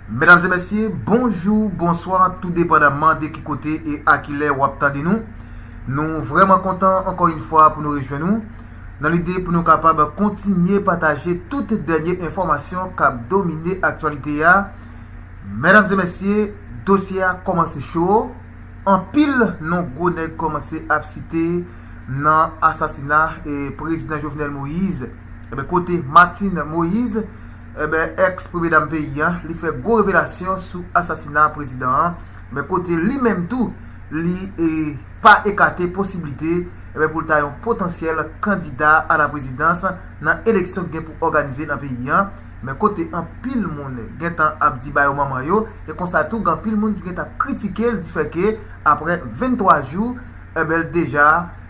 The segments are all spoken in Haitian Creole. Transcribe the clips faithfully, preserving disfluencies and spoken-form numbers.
Medam e mesye, bonjou, bonswa, tou depandaman de ki kote e a ki lè w ap tande nou. Nou vrèman kontan ankò yon fwa pou nou rejwenn nou, nan lide pou nou kapab kontinye pataje tout dènye enfòmasyon k ap domine aktyalite a. Medam e mesye, dosye a kòmanse cho. Anpil non gwo nèg kòmanse ap site nan asasina e prezidan Jovenel Moïse. Ebyen, kote Martine Moïse, ebyen, ex premye dam peyi a, li fè gwo revelasyon sou asasina prezidan an. Ebyen, kote li menm tou, li e, pa ekate posiblite, ebyen, pou l ta yon potansyèl kandida a la prezidans nan eleksyon k gen pou òganize nan peyi a. Men kote anpil moun gentan ap di ba yo manman yo, e konsa tou gen anpil moun ki gentan kritike l di fè ke apre venntwa jou, ebyen, l deja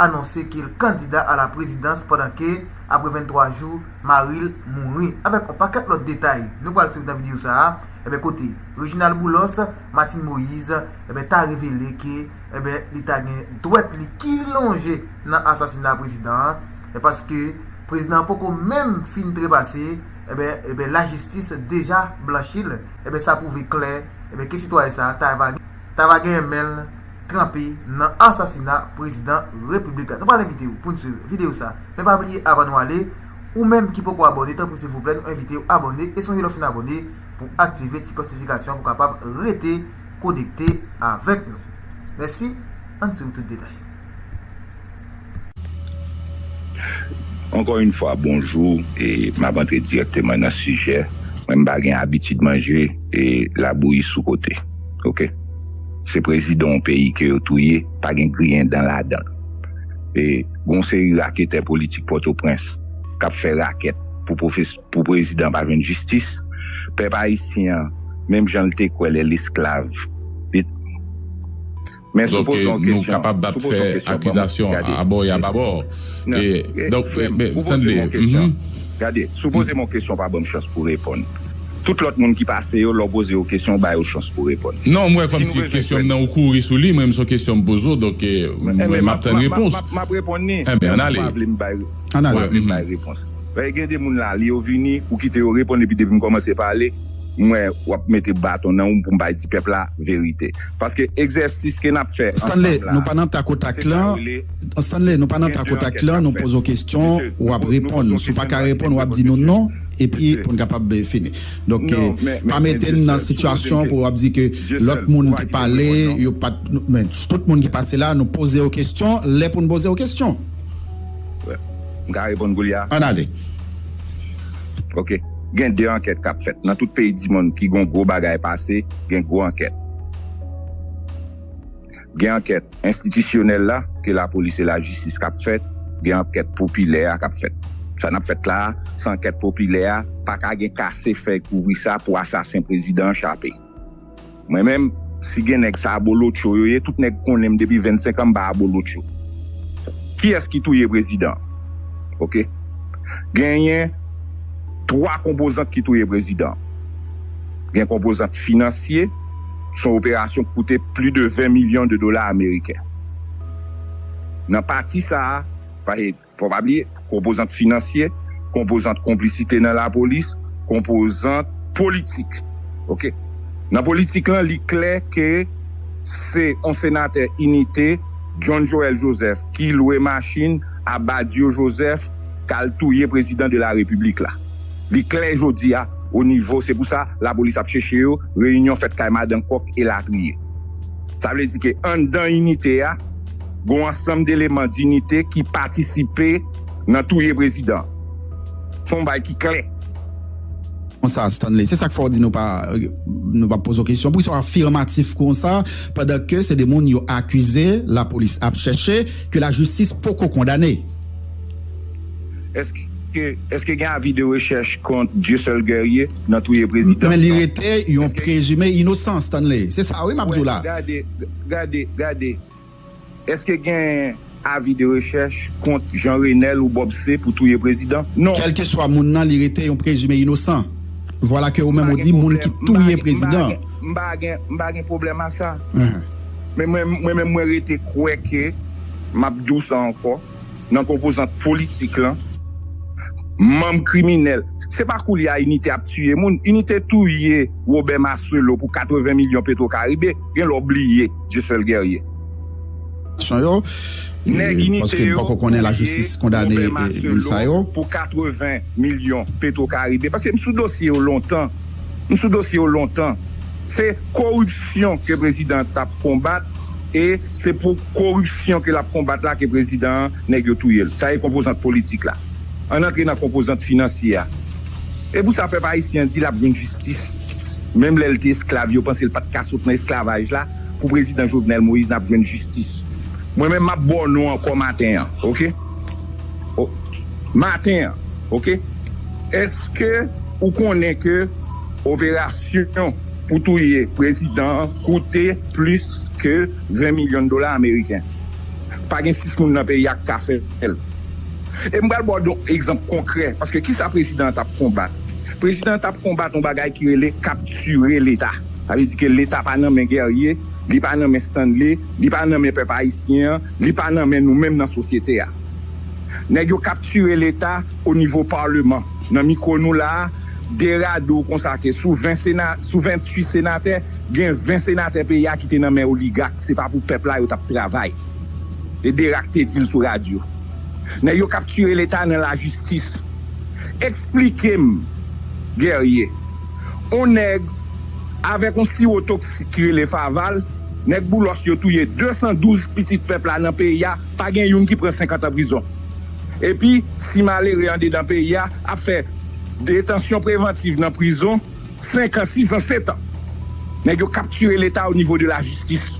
anonse ke l kandida a la prezidans pandan ke apre venntwa jou, mari l mouri. Avèk yon pakèt lòt detay, nou pral swiv nan videyo sa a. Ebyen, kote Reginald Boulos, Martine Moïse, ebyen, ta revele ke, ebyen, li ta gen dwèt li ki lonje nan asasina prezidan an. E paske prezidan an poko menm fin trepase, ebyen, ebyen, lajistis deja blanchi l. Ebyen, sa pwouve klè, ebyen, ke sitwayen sa a ta va, ta va genyen men l tranpe nan asasina prezidan repiblik la. Nou pral envite w pou n swiv videyo sa. Men pa bliye, avan nou ale, ou menm ki poko abòne, tanpri silvouplè, nou envite w abòne e sonje lè w fin abòne pou aktive ti klòch notifikasyon pou w kapab rete konekte avèk nou. Mèsi, ann swiv tout detay. Ankò yon fwa, bonjou, e m ap antre dirèkteman nan sijè. Mwen, m pa gen abitid manje e labouyi sou kote. Oke? Se prezidan yon peyi ke yo touye, pa gen griyen dan ladan l. E gon seri raketè politik Pòtoprens k ap fè rakèt pou pwofes-, pou prezidan pa jwenn jistis. Pèp ayisyen an, menm jan l te kwè lè l esklav, li, men si w poze yon kesyon, si w poze yon kesyon, ban mwen, gade, si, si, non, e, frè m, ou poze m yon kesyon. Gade, si w poze m yon kesyon, pa ban m chans pou reponn. Tout lòt moun ki pase yo, lè w poze yo kesyon, w ba yo chans pou reponn. Non, m wè kòmsi kesyon m nan ou kouri sou li, mwen menm se yon kesyon m poze w, donk, e, mwen, m ap tann repons. M ap reponn li. Enben, ann ale. Ou pa vle m bay, ou pa vle m bay repons. Gen de moun la, lè yo vini, ou kite yo reponn, epi depi m kòmanse pale, m wè w ap mete baton nan ou pou m bay ti pèp la verite. Paske egzèsis ke n ap fè ansanm la, se sa yo rele. Stanley, nou pa nan takotak lan, nou poze w kesyon, w ap reponn. Si w pa ka reponn, w ap di nou non, epi pou n kapab, e, fini. Donk, e, pa mete n nan sitiyasyon pou w ap di ke lòt moun ki pale, yo pa t, men tout moun ki pase la, nou poze yo kesyon, lè pou n poze yo kesyon. M ka reponn koulye a? Ann ale. Oke. Gen de ankèt k ap fèt. Nan tout peyi dimonn ki gon gwo bagay pase, gen gwo ankèt. Gen ankèt enstitisyonèl la, ke lapolis e lajistis k ap fèt, gen ankèt popilè a k ap fèt. Sa n ap fèt la a, se ankèt popilè a, pa ka gen kase fèy kouvri sa pou asasen prezidan an chape. Mwen menm, si gen nèg sa abolotcho yo ye, tout nèg konnen m depi vennsenk an, m pa abolotcho. Kiyès ki touye prezidan? Oke. Genyen twa konpozant ki touye prezidan. Gen konpozant finansye, se yon operasyon ki koute plis de ven milyon de dola ameriken. Nan pati sa a, pa, fò pa bliye, konpozant finansye, konpozant konplisite nan lapolis, konpozant politik. Oke. Nan politik lan, li klè ke se yon senatè Inite, John Joël Joseph, ki lwe machin a Badio Joseph k al touye prezidan de la repiblik la. Li klè jodi a, o nivo, se pou sa lapolis ap chèche yo, reyinyon fèt kay madan kòk elatriye. Sa vle di ke anndan Inite a, gen yon ansanm de eleman Inite ki patisipe nan touye prezidan. Se yon bagay ki klè. Konsa, Stanley, se sa k fè w di nou pa, nou pa poze w kesyon. Poukisa w afimatif konsa, pandan ke se de moun yo akize, lapolis ap chèche, ke lajistis poko kondane? Èske, èske gen avi de rechèch kont Dieuseul Guerrier nan touye prezidan? Men li rete yon prezime inosan, Stanley. Se sa wi m ap di w la. Gade, gade, gade. Èske gen avi de rechèch kont Jean Renel ou Bob C pou touye prezidan? Non. Kèlkeswa moun nan, li rete yon prezime inosan. Vwala ke ou menm ou di moun ki touye prezidan. M pa gen, m pa gen pwoblèm a sa. Men mwen, mwen menm, mwen rete kwè ke, m ap di w sa ankò, nan konpozant politik lan, manm kriminèl. Se pa koulye a Inite ap tiye moun. Inite touye Robert Marcelo pou katreven milyon Petro Caribe. Gen lè w bliye, Dieuseul Guerrier. Nèg Inite yo touye Robert Marcelo pou katreven milyon Petro Caribe. Paske m sou dosye yo lontan. M sou dosye yo lontan. Se koripsyon ke prezidan an t ap konbat e se pou koripsyon ke l ap konbat la ke prezidan an nèg yo touye l. Sa e konpozant politik la. Ann antre nan konpozant finansye a. E pou sa pèp ayisyen an di l ap jwenn jistis. Menm lè l te esklav, yo panse l pa t ka sot nan esklavaj la. Pou prezidan Jovenel Moïse, n ap jwenn jistis. Mwen menm, m ap ba w non ankò maten an, oke? Maten an, oke? Èske ou konnen ke operasyon pou touye prezidan an koute plis ke ven milyon dola ameriken? Pa gen sis moun nan peyi a k ka fè l. E m pral ba w yon egzanp konkrè, paske kisa prezidan an t ap konbat? Prezidan an t ap konbat yon bagay ki rele kaptire Leta. Sa vle di ke Leta pa nan men Guerrier, li pa nan men Stanley, li pa nan men pèp ayisyen an, li pa nan men nou menm nan sosyete a. Nèg yo kaptire Leta o nivo paleman. Nan mikwo nou la a, de rado konsa ke sou ven sena, sou venntuit senatè, gen ven senatè peyi a ki te nan men oligak. Se pa pou pèp la yo t ap travay. E Derak te di l sou radyo. Nèg yo kaptire Leta nan lajistis. Eksplike m, Guerrier, on nèg avèk on siwo toksik ki rele Faval, nèg Boulos yo touye de san douz pitit pèp la nan peyi a, pa gen youn ki pran senkant an prizon. Epi, si malere andedan peyi a ap fè detansyon prevantiv nan prizon, senk an, sis an, set an. Nèg yo kaptire Leta o nivo de lajistis.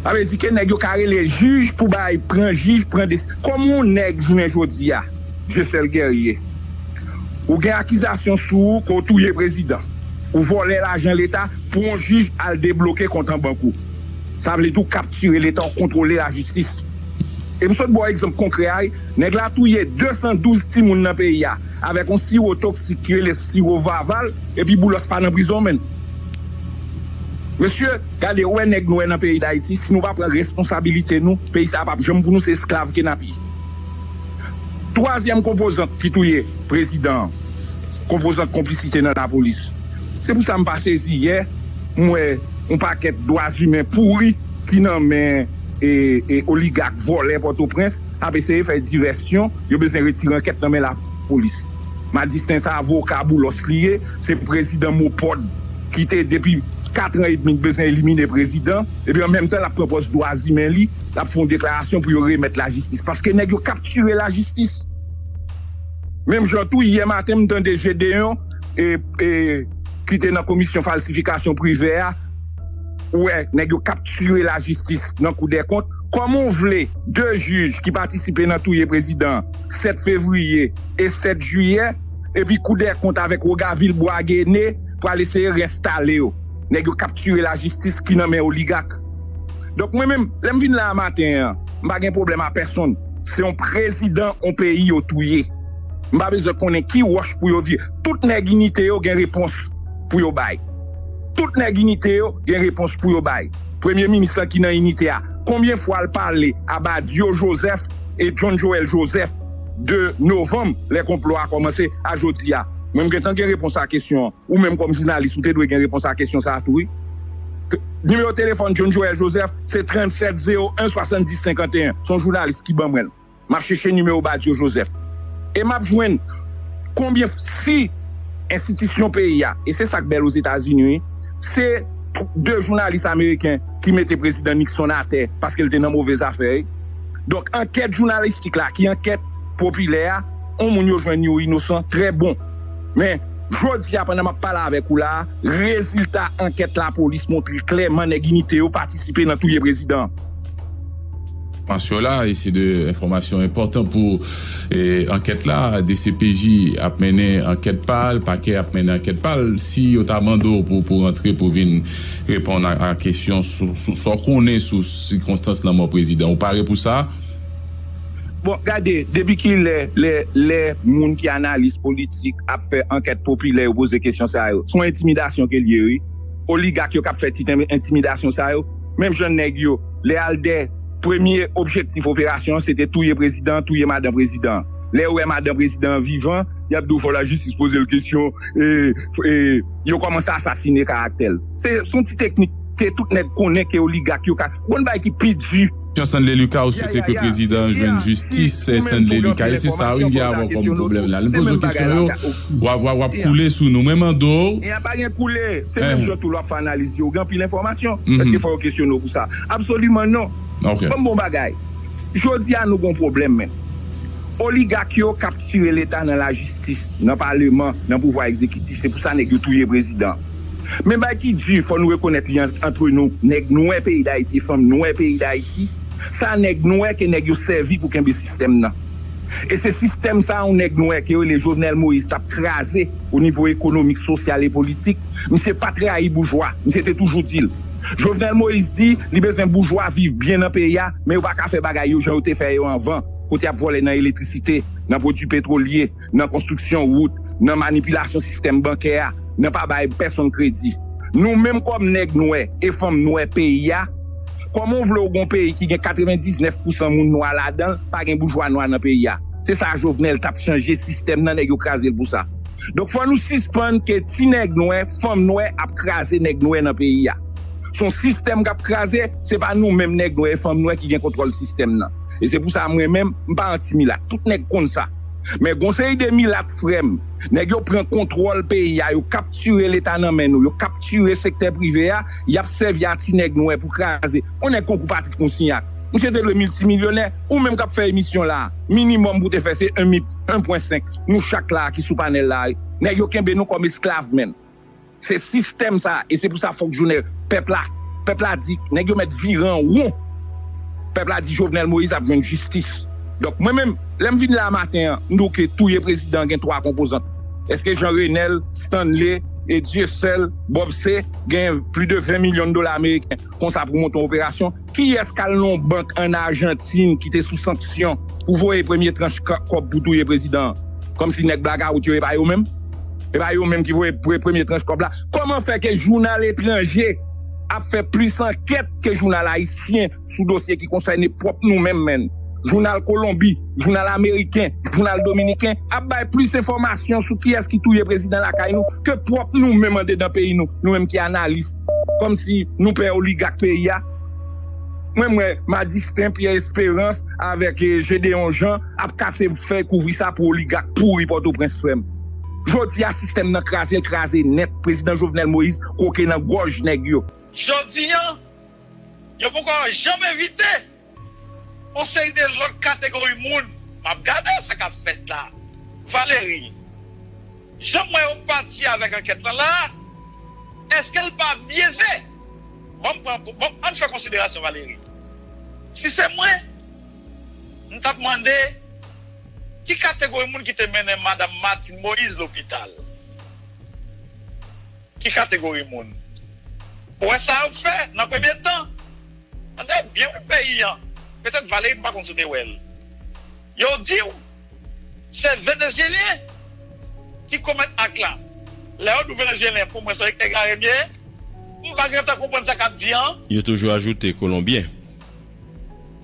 Sa vle di ke nèg yo ka rele jij pou bay, pran jij, pran desi. Kòman yon nèg jounen jodi a, Dieuseul Guerrier, ou gen akizasyon sou ou ke w touye prezidan, ou vòlè lajan Leta pou yon jij al debloke kont an bank ou. Sa vle di w kaptire Leta, w kontwole lajistis. E m sot ba w egzanp konkrè a, nèg la touye de san douz timoun nan peyi a avèk yon siwo toksik ki rele siwo Faval, epi Boulos pa nan prizon menm. Mesye, gade, ou wè nèg nou wè nan peyi Dayiti, si nou pa pran responsabilite nou, peyi sa a p ap janm pou nou, se esklav ke n ap ye. Twazyèm konpozant ki touye prezidan an, konpozant konplisite nan lapolis. Se pou sa m pa sezi yè, m wè yon pakèt dwa imen pouri ki nan men e, e oligak vòlè Pòtoprens ap eseye fè divèsyon, yo bezwen retire ankèt nan men lapolis. Madisten sa avoka Boulos li ye, se prezidan MOPOD ki te depi kat an edmi bezwen elimine prezidan, epi an menm tan l ap pran pòz dwa imen li, l ap fè yon deklarasyon pou yo remèt lajistis. Paske nèg yo kaptire lajistis. Menm jan tou, yè maten, m tande Gedeon, e, e, ki te nan komisyon falsifikasyon prive a, ou wè, nèg yo kaptire lajistis nan Koudèkont. Kòman w vle de jij ki patisipe nan touye prezidan an sèt fevriye e sèt jiyè, epi Koudèkont avèk Wogavil Bwagene pral eseye renstale yo? Nèg yo kaptire lajistis ki nan men oligak. Donk, mwen menm, lè m vin la a maten an, m pa gen pwoblèm a pèsonn. Se yon prezidan yon peyi yo touye. M pa bezwen konnen ki wòch pou yo vire. Tout nèg Inite yo gen repons pou yo bay. Tout nèg Inite yo gen repons pou yo bay. Premye minis lan ki nan Inite a, konbyen fwa l pale a Badio Joseph e John Joel Joseph de novanm, lè konplo a kòmanse, a jodi a? Mwen, m gentan gen repons a kesyon an. Ou menm kòm jounalis, ou te dwe gen repons a kesyon sa a tou, wi. Nimewo telefòn John Joel Joseph se trannsèt zewo en swasanndis senkanteyen. Se yon jounalis ki ban mwen l. M ap chèche nimewo Badio Joseph. E m ap jwenn konbyen, si enstitisyon peyi a, e se sa k bèl Ozetazini, wi, se de jounalis ameriken ki mete prezidan Nixon atè paske l te nan move zafè, wi. Donk, ankèt jounalistik la, ki ankèt popilè a, yon moun yo jwenn yo inosan, trè bon. Men, jodi a, pandan m ap pale avèk ou la a, rezilta ankèt lapolis montre klèman nèg Inite yo patisipe nan touye prezidan an. Enfòmasyon la, e se de enfòmasyon enpòtan pou e, ankèt la. D C P J ap mennen ankèt pa l, pakè ap mennen ankèt pa l. Si yo ta mande w pou, pou rantre pou vin reponn a, a kesyon sou, sou sa w konnen sou sikonstans lanmò prezidan, ou pare pou sa? Bon, gade, depi ki lè, lè, lè moun ki analis politik ap fè ankèt popilè, yo poze kesyon sa yo? Se yon entimidasyon ke l ye, wi. Oligak yo k ap fè ti entimidasyon sa yo. Menm jan nèg yo, lè Alder, premye objektif operasyon an, se te touye prezidan, touye madan prezidan. Lè yo wè madan prezidan an vivan, y ap di w fò lajistis poze l kesyon, e, e, yo kòmanse asasine karaktè l. Se, se yon ti teknik ke tout nèg konnen ke oligak yo ka. Gon bagay ki pi di. Jan Sandley Lucas, ou swete ke prezidan an jwenn jistis, Sandley Lucas, e se sa wi m gen avè w kòm pwoblèm la. Lè m poze w kesyon yo, w ap, w ap, w ap koule sou nou. Mwen mande w. E a pa gen koule, se menm jan tou lè w ap fè analiz yo, gen anpil enfòmasyon. Èske fò yo kesyone w pou sa? Absoliman non. Ban m bon bagay. Jodi a nou gon pwoblèm menm. Oligak yo kaptire leta nan lajistis, nan paleman, nan pouvwa egzekitif. Se pou sa nèg yo touye prezidan. Men bay ki di, fò nou rekonèt li ant, antre nou, nèg nwè peyi Dayiti e fanm nwè peyi Dayiti, sa nèg nwè ke nèg yo sèvi pou kenbe sistèm nan. E se sistèm sa yon nèg nwè ke yo rele Jovenel Moïse t ap kraze o nivo ekonomik, sosyal e politik. Misye pa trayi boujwa, misye te toujou di l. Jovenel Moïse di li bezwen boujwa viv byen nan peyi a, men yo pa ka fè bagay yo jan yo te fè yo anvan, kote y ap vòlè nan elektrisite, nan pwodui petwolye, nan konstriksyon wout, nan manipilasyon sistèm bankè a, nan pa bay pèsonn kredi. Nou menm kòm nèg nwè e fanm nwè peyi a, kòman w vle w gon peyi ki gen katrevendiznèf pousan moun nwa ladan l, pa gen boujwa nwa nan peyi a? Se sa Jovenel t ap chanje sistèm nan, nèg yo kraze l pou sa. Donk fò nou sispann ke ti nèg nwè, fanm nwè ap kraze nèg nwè nan peyi a. Se yon sistèm k ap kraze, se pa nou menm nèg nwè e fanm nwè ki gen kontwòl sistèm nan. E se pou sa mwen menm, m pa anti milat. Tout nèg konn sa. Men gon seri de milat, frè m, nèg yo pran kontwòl peyi a, yo kaptire leta nan men nou, yo kaptire sektè prive a, y ap sèvi a ti nèg nwè pou kraze. Yon nèg konkou Patrick Moussignac, misye te dwe miltimilyonè, ou menm k ap fè emisyon la, minimòm pou te fè se en mi, en pwen senk, nou chak la ki sou panèl la, nèg yo kenbe nou kòm esklav menm. Se sistèm sa, e se pou sa fòk jounen pèp la, pèp la di, nèg yo mèt vire an won. Pèp la di Jovenel Moïse ap jwenn jistis. Donk, mwen menm, lè m vin la maten an, m di w ke touye prezidan gen twa konpozant. Èske Jean Renel, Stanley, e Dieuseul, Bob C gen plis de ven milyon dola ameriken konsa pou monte yon operasyon? Kiyès k al nan yon bank ann Ajantin ki te sou sanksyon pou voye premye tranch ka-, kòb pou touye prezidan an? Kòmsi nèg blakawout yo, e pa yo menm? E pa yo menm ki voye pre-, premye tranch kòb la? Kòman fè ke jounal etranje ap fè plis ankèt ke jounal ayisyen sou dosye ki konsène pwòp nou menm, menm? Jounal Kolonbi, jounal ameriken, jounal dominiken ap bay plis enfòmasyon sou kiyès ki touye prezidan lakay nou ke pwòp nou menm anndedan peyi nou, nou menm ki analis, kòmsi nou pè oligak peyi a. Mwen, m wè Madistin, Pierre Espérance avèk, eh, Gédéon Jean ap kase fèy kouvri sa pou oligak pouri Pòtoprens, frè m. Jodi a, sistèm nan kraze, l kraze nèt. Prezidan Jovenel Moïse kwoke nan gòj nèg yo. Jodi a, yo poko janm envite yon seri de lòt kategori moun. M ap gade sa k ap fèt la. Valérie, jan m wè yo pati avèk ankèt lan la, èske l pa byeze? Bon, bon, bon, ann fè konsiderasyon, Valérie. Si se mwen, m t ap mande ki kategori moun ki te mennen madanm Martine Moïse lopital. Ki kategori moun? Ou wè sa yo fè nan premye tan? Tande byen wi peyi an. Petèt Valérie m pa konn si w te wè l. Yo di w se Venezyelyen ki komèt ak la. Lè yo di w Venezyelyen, pou mwen se egare m ye. M pa gentan konprann sa k ap di an. Yo toujou ajoute Kolonbyen.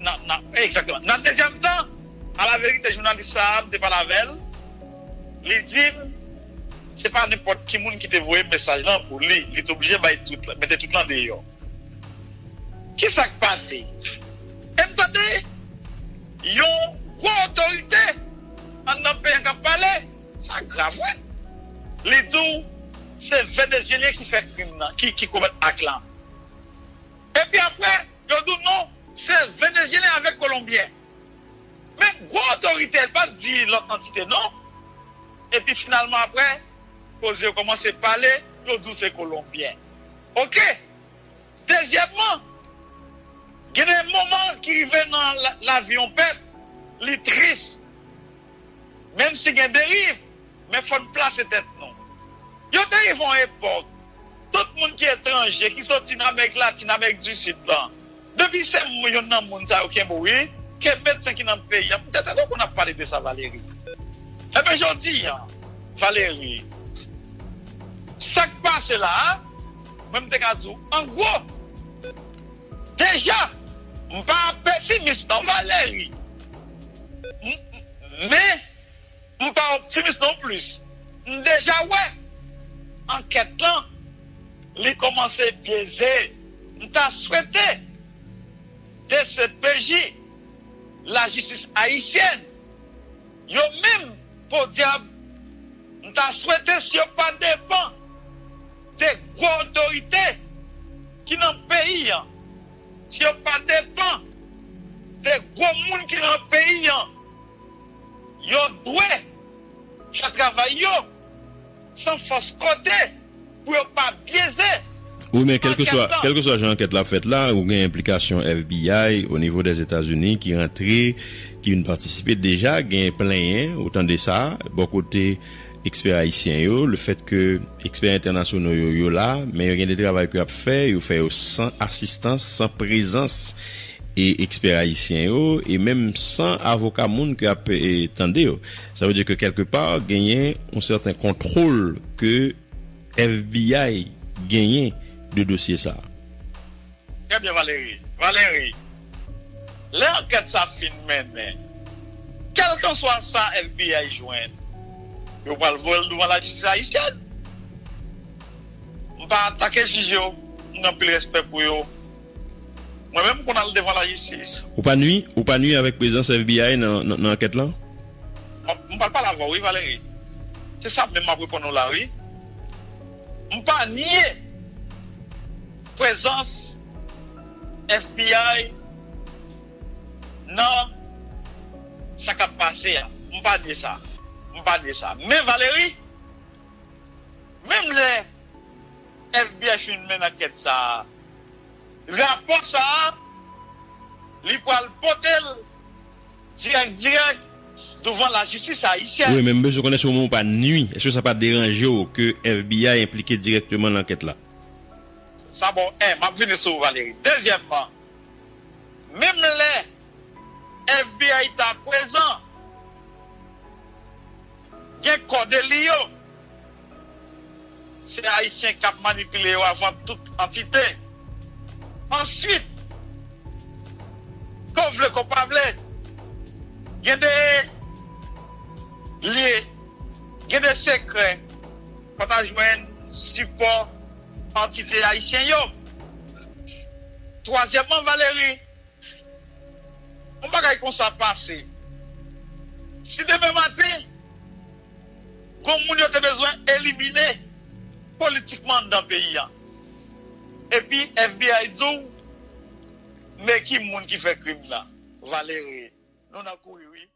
Nan, nan, egzakteman. Nan dezyèm tan, alaverite, jounalis sa a, m te pale avè l, li di m, se pa nenpòt ki moun ki te voye mesaj lan pou li. Li te oblije bay tout, mete tout lan deyò. Kisa k pase? E m tande yon gwo otorite anndan peyi an k ap pale. Sa grav, wi. Li di w se Venezyelyen ki fè krim nan, ki, ki komèt ak lan. Epi apre, yo di w non, se Venezyelyen avèk Kolonbyen. Men gwo otorite, l pa t di lòt antite non. Epi finalman apre, koze yo kòmanse pale, yo di w se Kolonbyen. Oke? Dezyèmman, gen de moman ki rive nan la, lavi yon pèp, li tris. Menm si gen deriv, men fò n plase tèt nou. Yo te rive yon epòk, tout moun ki etranje, ki soti nan Amerik Latin, Amerik di Sid lan, depi se moun, youn nan moun sa yo kenbe w, wi, ke medsen ki nan peyi a, m te tande w konn ap pale de sa, Valérie. Ebyen, jodi a, Valérie, sa k pase la a, mwen m te ka di w, an gwo, deja, m pa pesimis non, Valérie. M, m, men, M pa optimis non plis. M deja wè ankèt lan, li kòmanse byeze. M ta swete D C P J, lajistis ayisyèn, yo menm, podyab, m ta swete si yo pa depann de gwo otorite ki nan peyi an, si yo pa depann de gwo moun ki nan peyi an, yo dwe fè travay yo san fòs kote pou yo pa byeze. Wi, men kèlkeswa, kèlkeswa jan ankèt la fèt la, ou gen enplikasyon F B I o nivo dèzetazini ki rantre, ki vin patisipe deja, gen plenyen, ou tande sa, bò kote ekspè ayisyen yo, lefètke ekspè entènasyonal yo, yo la, men yo gen de travay ke y ap fè, yo fè yo san asistans, san prezans e ekspè ayisyen yo, e menm san avoka moun ke ap e, tande yo. Sa vle di ke kèlkepa, genyen yon sèten kontwòl ke F B I genyen de dosye sa a. Trè byen, Valéry. Valéry, lè ankèt sa fin mennen, kèlkanswa sa F B I jwenn, yo pral voye l douvan lajistis ayisyèn. M pa atake jij yo, m gen anpil respè pou yo. Mwen menm, m konn al devan lajistis. Ou pa nwi, ou pa nwi avèk prezans F B I nan, nan, nan ankèt lan? M, m pral pale avè w, wi, Valéry. Se sa menm m ap reponn ou la, wi. M pa nye prezans F B I nan sa k ap pase a. M pa nye sa. M pa nye sa. Men, Valéry, menm lè F B I fin mennen ankèt sa a, rapò sa a, li pral pote l dirèk, dirèk douvan lajistis ayisyèn. Wi, men m bezwen konnen si w menm ou pa nwi. Èske sa pa deranje w ke F B I enplike dirèkteman nan ankèt la? Sa bon, en, m ap vini sou ou, Valéry. Dezyèmman, menm lè F B I ta prezan, gen kò de li yo. Se Ayisyen k ap manipile yo avan tout antite. Answit, ke w vle, ke w pa vle, gen de lye, gen de sekrè, fò ta jwenn sipò antite ayisyen yo. Twazyèmman, Valéry, yon bagay konsa pase, si demen maten, gon moun yo te bezwen elimine politikman anndan peyi a, epi F B I di w, men ki moun ki fè krim nan, Valéry, nou nan kouri, wi.